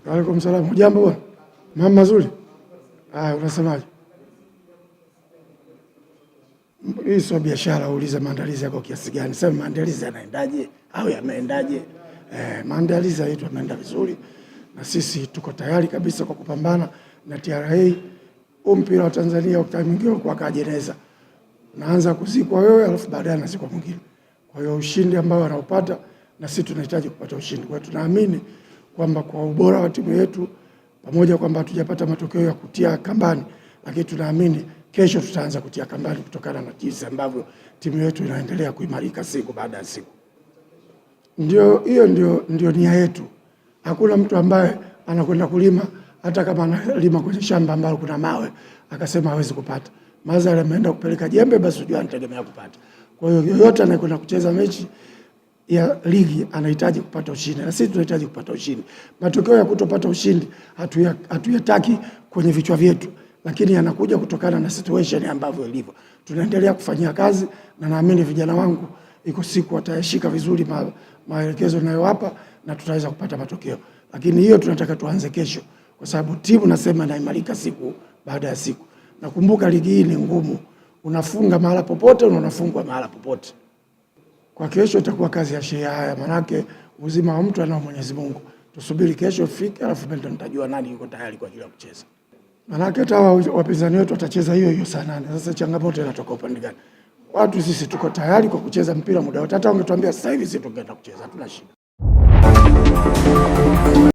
Waalaikum salaam. Hujambo bwana? Mama mazuri? Haya, unasemaje? Hii sio biashara, uulize maandalizi yako kiasi gani. Sema maandalizi yanaendaje au yameendaje? Maandalizi yetu yameenda vizuri na sisi tuko tayari kabisa kwa kupambana na TRA. Huu mpira wa Tanzania wakati mwingine kwa kajeneza. Naanza kuzikwa wewe alafu baadaye anazikwa mwingine. Kwa hiyo ushindi ambao wanaupata na sisi tunahitaji kupata ushindi. Kwa hiyo tunaamini kwamba kwa ubora wa timu yetu pamoja kwamba hatujapata matokeo ya kutia kambani, lakini tunaamini kesho tutaanza kutia kambani kutokana na jinsi ambavyo timu yetu inaendelea kuimarika siku baada ya siku. Ndio hiyo, ndio nia yetu. Hakuna mtu ambaye anakwenda kulima hata kama analima kwenye shamba ambalo kuna mawe akasema hawezi kupata. Mazali ameenda kupeleka jembe, basi unajua anategemea kupata. Kwa hiyo yoyote anayekwenda kucheza mechi ya ligi anahitaji kupata ushindi na sisi tunahitaji kupata ushindi. Matokeo ya kutopata ushindi hatuyataki kwenye vichwa vyetu, lakini yanakuja kutokana na situation ambavyo ilivyo. Tunaendelea kufanyia kazi na naamini vijana wangu iko siku watayashika vizuri maelekezo ninayowapa na tutaweza kupata matokeo, lakini hiyo tunataka tuanze kesho, kwa sababu timu nasema inaimarika siku baada ya siku. Nakumbuka ligi hii ni ngumu, unafunga mahala popote na unafungwa mahala popote. Kwa kesho itakuwa kazi ya shehe. Haya, manake uzima wa mtu anao Mwenyezi Mungu. Tusubiri kesho ifike, alafu mimi ndo nitajua nani yuko tayari kwa ajili ya kucheza. Manake hata wapinzani wetu watacheza hiyo hiyo saa 8. Sasa changamoto inatoka upande gani? Watu sisi tuko tayari kwa kucheza mpira muda wote. Hata wangetuambia sasa hivi sisi tungeenda kucheza, hatuna shida.